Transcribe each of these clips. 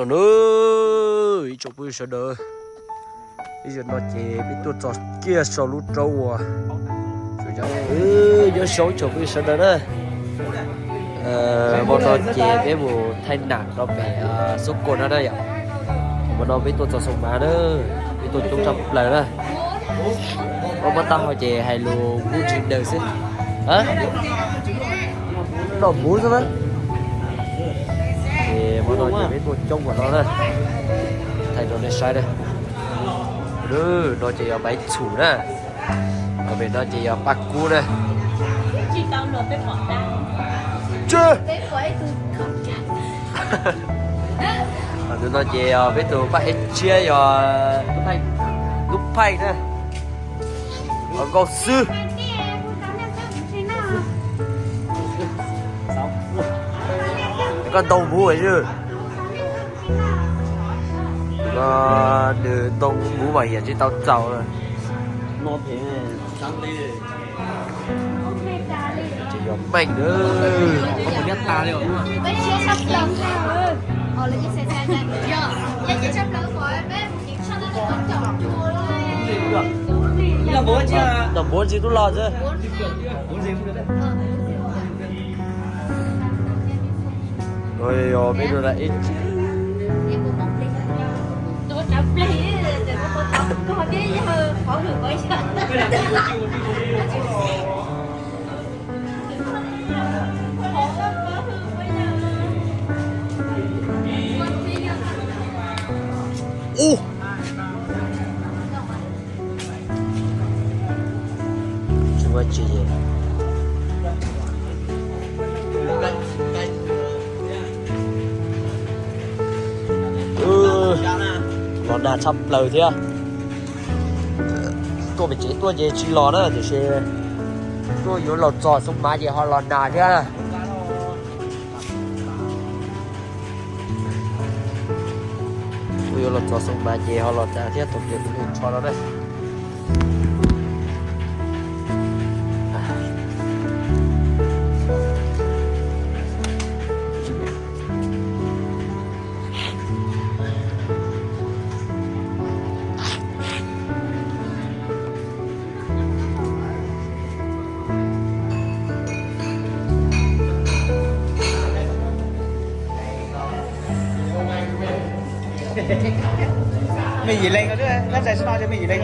Nub, ib tsoom phooj ywg sawv daws, ib zaug no ces peb tuaj txog kiag saum lub roob uas nyob saum tsoom phooj ywg sawv daws na. Hmo no ces peb mus thaij nam rau pem Xub Kuam no na yom. Hmo no peb tuaj txog Xoo Mav na, peb tuaj coob tshaj plaws na. Muab muab taub hau ces hais lus Hmoob tsis daws xwb. Noj hmuv xwb na. Ces hmo no ces peb tuaj coob npaum no na. Thaij rau nej saib na. No ces yog Maiv Txhum na. Pem no ces yog Paj Kub na. Tus no ces yog peb tus paj ev tshiab yog Tub Phaij na. Nkauj xwb. Koj ntoo hmuv as. Tus no nws ntoo hmuv mas hiam tsis tau txaus. Ces yog meej na. Noj hmuv tsis tub los xwb. Yog peb tug na ib. Ub, tsis muaj tsis. Los nag tshaj plaws thiab. Tuaj pem tsev tuaj ces tsis los na, tiam sis tuaj yuav los txog Xoo Mav ces ho los nag thiab. Tuaj yuav los txog Xoo Mav ces ho los nag thiab, thaum tias kuv mus tsho no na. Mej yim leej, tab tais no mej yim leej.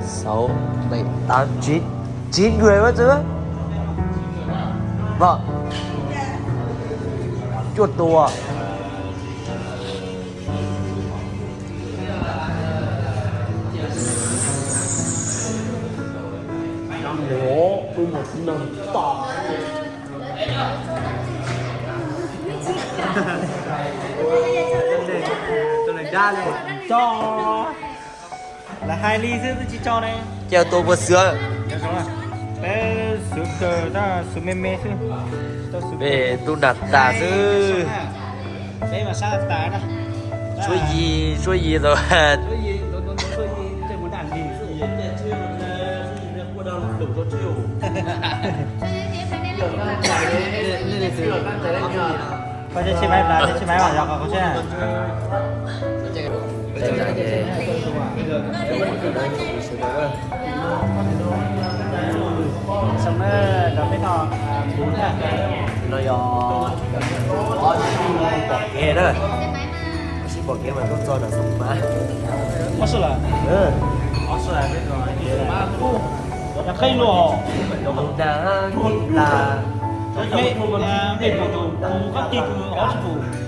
Sáu, bảy, tám, chín. Chín người mất chứ. Vâng. Cuột tua. Ủa, tôi một nền tảng. Cho. Lawv hais li xwb twb tsis tso ne. Ces tua puas xwb? Peb xwb kawg, xwb me me xwb. Peb ntuj nag tas xwb. Peb mas sab tas na. Suab yi, suab yi tau. Koj tsis maiv, tsis maiv, yog koj tsis. No yog ob sib pom kev na. Ob sib pom kev mas tuaj txog nram Xoo Mav. Qeej luaj.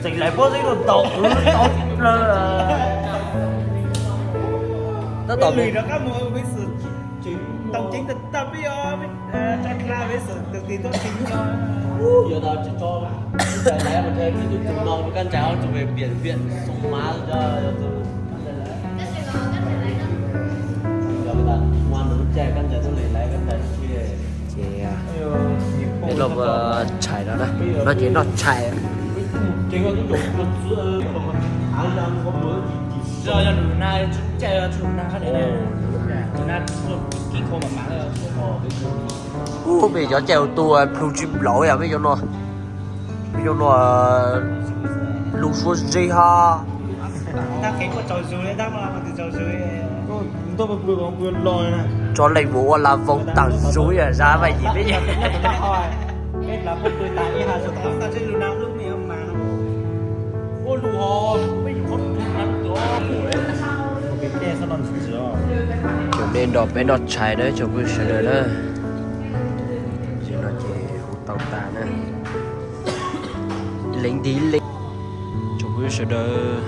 Tseem lais pob zeb rau ntau, ntau plaws. Tab tom mus. Yuav tau tsis tso, lais mas tus no kab ntsais ob tug pem piam piam Xoo Mav. Ces peb los tshais no na, no ces noj tshais. Ub, peb cov caij ua tus plhu tsis plaub yam peb cov no, peb cov no lus suav zeb ha. Tso leej vus ua la voos tas zug yam zaj Vaj Yim peb. Cov nej nrog peb noj tshais na tsoom phooj ywg sawv daws na. Tam no ces hu tau tas na. Leej nti leej tsoom phooj ywg sawv daws.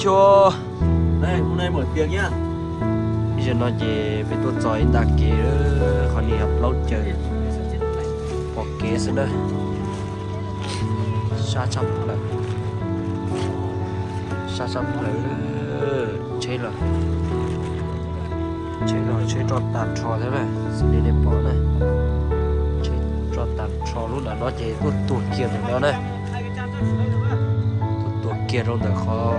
Cua, zaum no ces peb tuaj txog ib nta kev, qhov no yog plaub caug, pom kev xwb na. Sab tshaj plaws, sab tshaj plaws. Tsheb los, tsheb los tsheb roj tag nrho thiab na, xws li nej pom na. Tsheb roj tag nrho, lub nram no ces tuaj tuag kiag ntawm no na. Tuaj tuag kiag rau ntawm qhov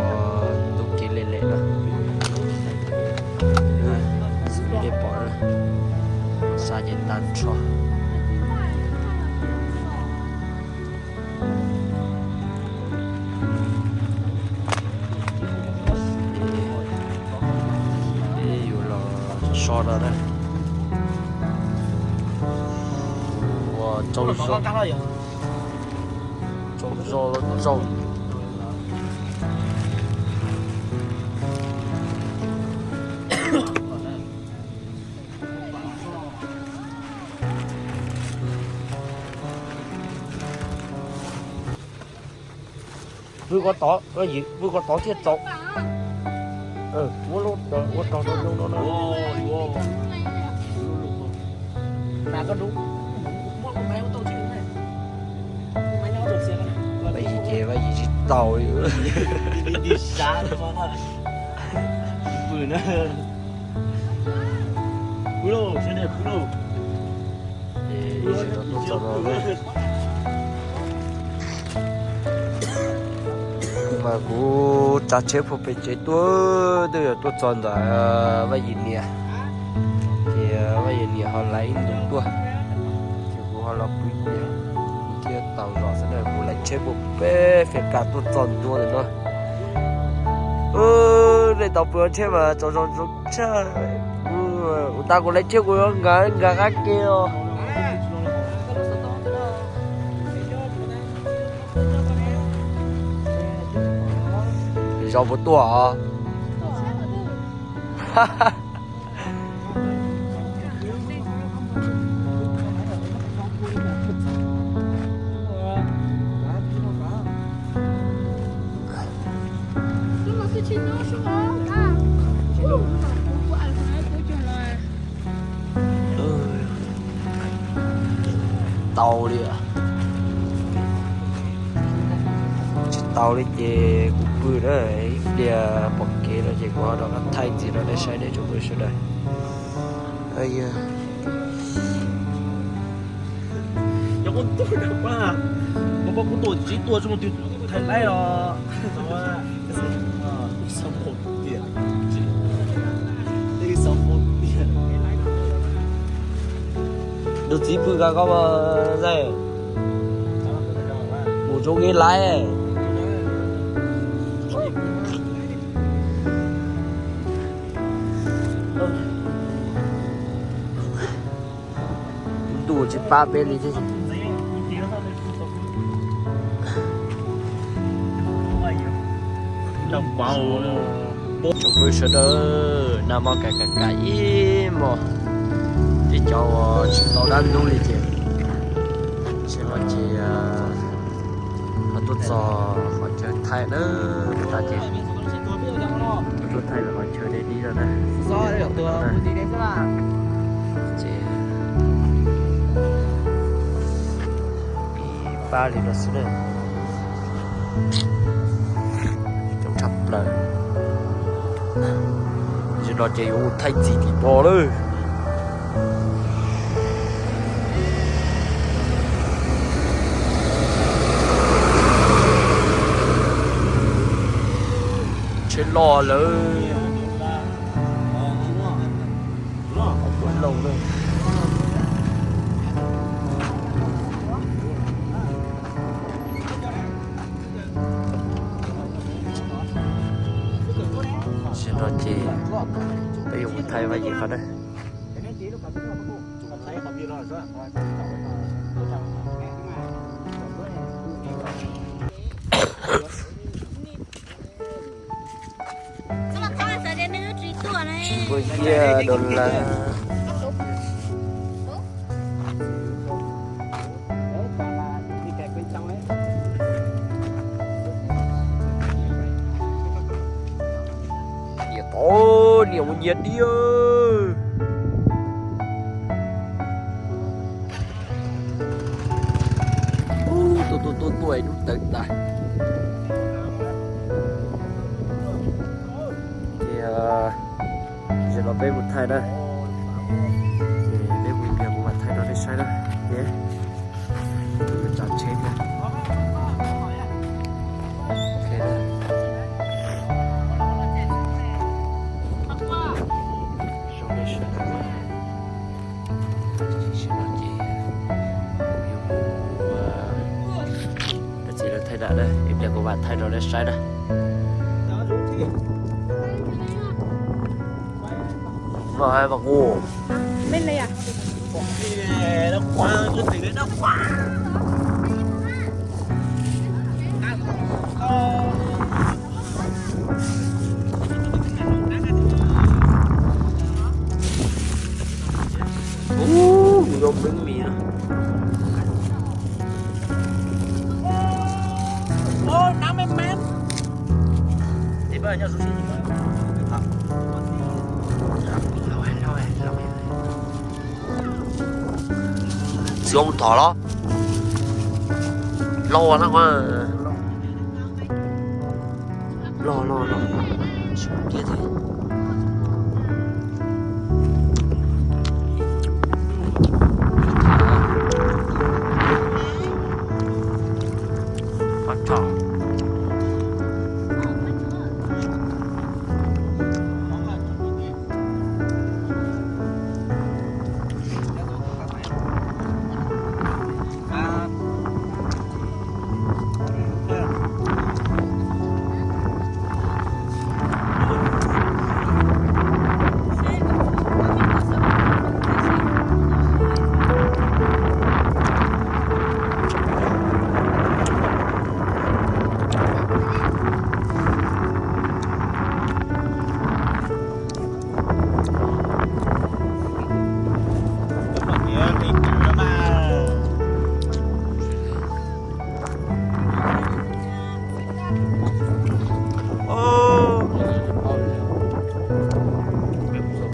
tus kev lem lem no. Xws li nej pom na, xa ces tag nrho. Peb yuav los so no na. Ua tsaug zog, tsaug zog, tsaug. Pw ko tod, pw ko tod thiaj txaus. Muab lub ua rog rau zoo no na. Vaj Yim ces Vaj Yim tsis tau li. Pw na. Pw lauj, sawv daws pw lauj. Ces ib zaug no tuaj txog no na, mas kuv tsav tsheb puag pem tsev tuaj, twb yog tuaj txog ntawm Vaj Yim niam, ces Vaj Yim niam ho laiv ib ntus tuaj, ces kuv ho los pw ib pliag, kuv thiaj tau zos xwb na. Kuv laiv tsheb puag pem Fes Kas tuaj txog ntua ntawm no. Nej tau pw tsheb mas tsaug zog zoo tshaj. Kuv tas kuv laiv tsheb kuv yuav nkag nkag qab ke os. Zos puas tuaj os? Tsis tau li, tsis tau li ces kuv pw na, ib pliag pom kev no ces kuv ho rov qab thaij ntxiv rau nej saib ne tsoom phooj ywg sawv daws. Tus txiv pw koj mas, mus zoo li laiv. Ntuj tsis pab peb li thiab. Tsoom phooj ywg sawv daws, nag hmo kam kam kam ib hmos, ces cov uas tsis tau dab ntub li ces tam sim no ces ho tuaj txog qhov chaw thaij na, tas ces tuaj thaij lawv qhov chaw deb dib no na. Ces ib pab li no xwb na. Coob tshaj plaws. Zaum no ces yuav mus thaij txiv tim no lawm. Os lawm. Kuv laus lawm. Tam sim no ces peb yuav mus thaij Vaj Yim qhov na. Tsis muaj ib dollar. Niam tod, niam mus nyiag dib. Ub, tuaj tuaj tuaj tuaj, dub tawv tas. Ces zaum no peb mus thaij na. Ces peb mus ib pliag kuv mam thaij rau nej saib na. Ces tsav tsheb thiab. Rau txiv lawv thaij dam na, ib pliag kuv mam thaij rau nej saib na. Mas mas ngu. Ub, mus zoo npwb mis no. Txiv ua thov los? Los na. Los los los. Tsis mus kiag thiab. Pab tso.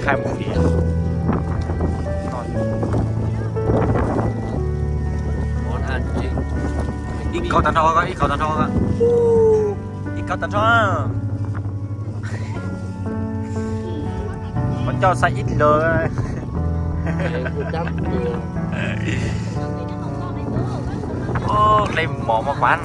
Thaij mus li. Ib kaug tag nrho, ib kaug tag nrho, ib kaug tag nrho. Koj coj xaiv ib lawm. Ub, dej mov mos mas.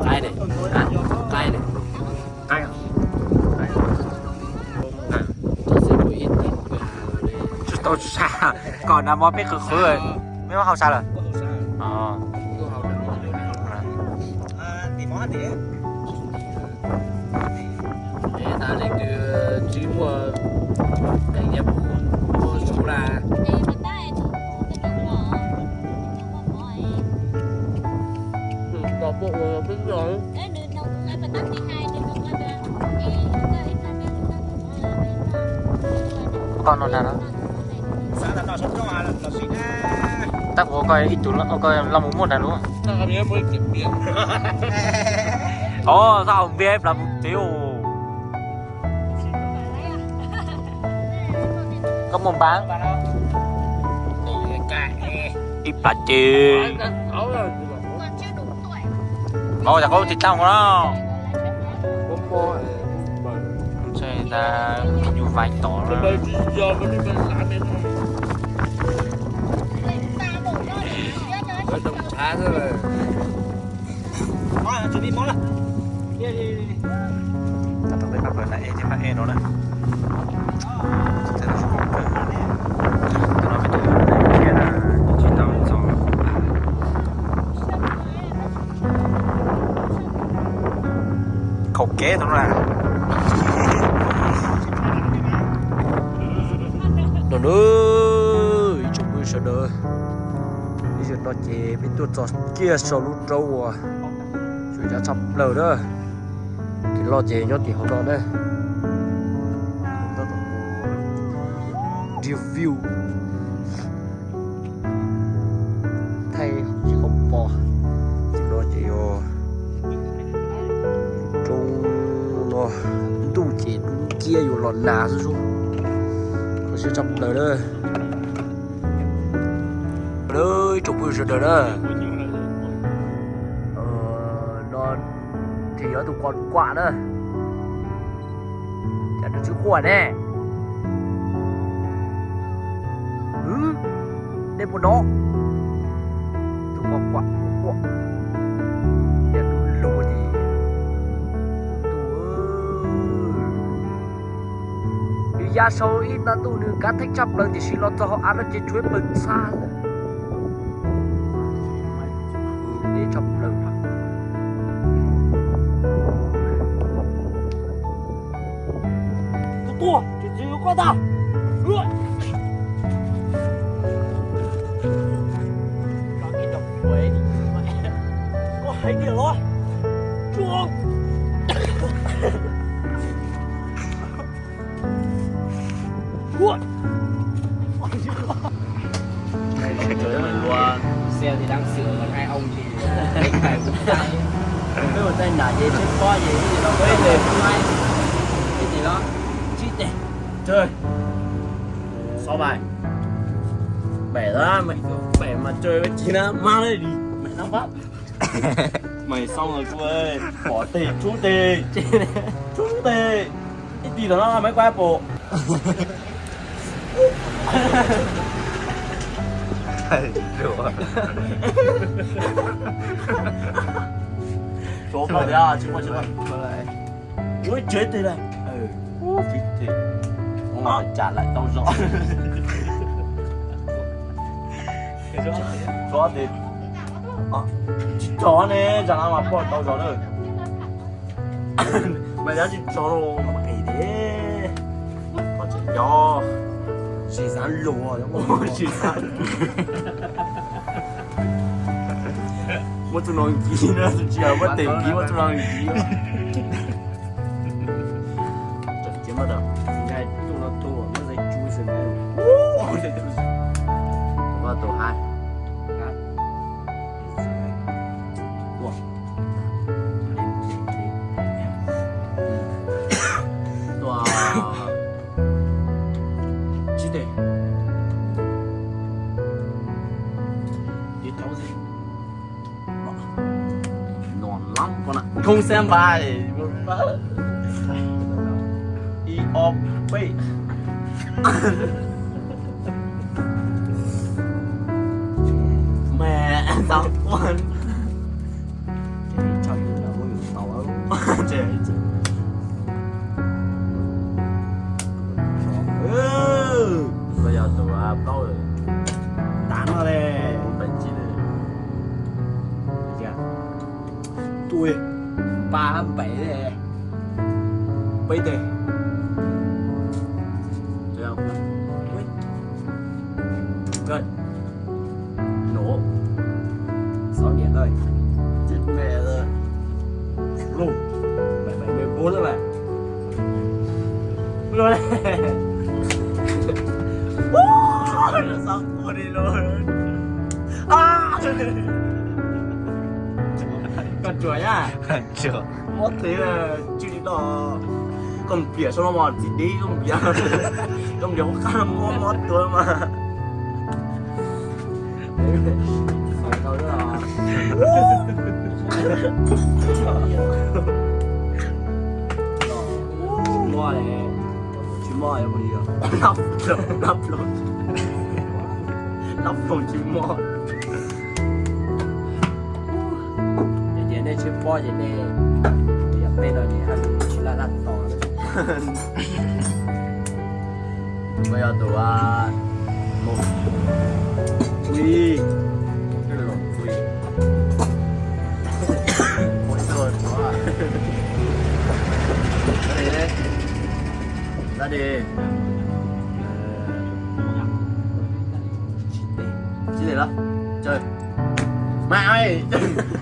Qaib ne, qaib ne. Qaib. Tsis tau sa, kom nas mov peb qhwv qhwv, peb muab hau sa lawm. Koj no na, tab kuv koj ib tug, koj los mus muaj nrag lub. Os, txhob haus npias, ib plag mus tsev. Koj muaj npav, ib plag ces. Os, yog koj tiv tauj no. Ntshai tas nyuj vais tom na. Av xwb. Mov, chuẩn bị món lawm. Tab tom peb pab pawg na, ej thiab pab ej no na. Tus no peb tus thiab na, tsis tau txog. Khaum kev tau na. No na, ib tsoom phooj ywg sawv daws, ib zaug no ces peb tuaj txog kiag saum lub roob uas tseem yav tshaj plaws na. Kev loj ces nyob tim hauv no na. Review thaij tsis tau pom. Tim no ces yog roob no, ntuj ces dub nciab yuav los nag xwb xwb. Kho siab tshaj plaws na. Ib tsoom phooj ywg sawv daws na, no ces yog tus quaj quaj na. Cas nws tsis quaj ne? Nej puas hnov? Tus quaj quaj quaj, cas lub lug li. Nws ya saum ib tag ntuj nws kav theej tshaj plaws tiam sis los txog hauv av no ces tshuav ib plawg txha. Deb tshaj plaws. Tus tuaj, tsis tsis yuav koj tag. Koj hais tiag los? Tsuag. Ua. Này, lúa xe thì đang sửa, còn hai ông thì cày cũng cày. Mấy một tay nã về chết quá gì, nó với về không ai. Cái gì đó, chít tê. Chơi. Sáu bài. Bảy đó, mày bảy mà chơi với chín á, má đấy đi. Mẹ nó bắt. Mày xong rồi cu ơi. Bỏ tê, trút tê. Trút tê. Ib tì tao nó mấy quái bộ. Số bao giờ chứ mà chứ mà. Ui, chết thế này. Ừ. Ui, chết thế. Ông nói trả lại tao rõ. Xóa thì. Ờ, chó nè, chả làm mà bỏ tao rõ nữa. Mày dám chịu trói luôn, mày kì thế. Còn chịu gió. Xì xán lùa, đúng không? Ôi, xì xán. Muab tus no kis na, tus tsis yog muab tes kis, muab tus no kis. Chim maj dam, ngai tus no tuag, muab dai tsu xwb na. Ua tus hais. Ua. Tua. Chib teg. Ib thaub xwb. No lab ko na. Không xem bài. Ib ob peb. Mẹ, tao quên. Ces tso yus no muab yus tau. Ces koj yog tus plaub tav no le, mus pem tsis le. Tua pa hab npaim le. Peb teg. Good. Nổ. Sáu điểm thôi. Chết mẹ rồi. Luôn. Bảy bảy mươi bốn rồi mà. Luôn. Nó sáu cua đi luôn. À. Con chuột nhá. Chuột. Mob twg tsis li no. Koj mus piam saum no mas txiv dib koj mus piam. Koj mus piam qab mob mob tuag mas. Tsis mob, tsis mob. Nab ploog, nab ploog tsis mob. Pob ces nej, yog peb no ces haj tsis laj laj tos. Tus ko yog tus, a, mus ui, ui, ui, ui, ra đi. Tsis li lawm. Mas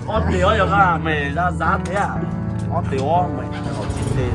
ob tis ob yog me zab zab thiab. Ob tis ob me tsis li.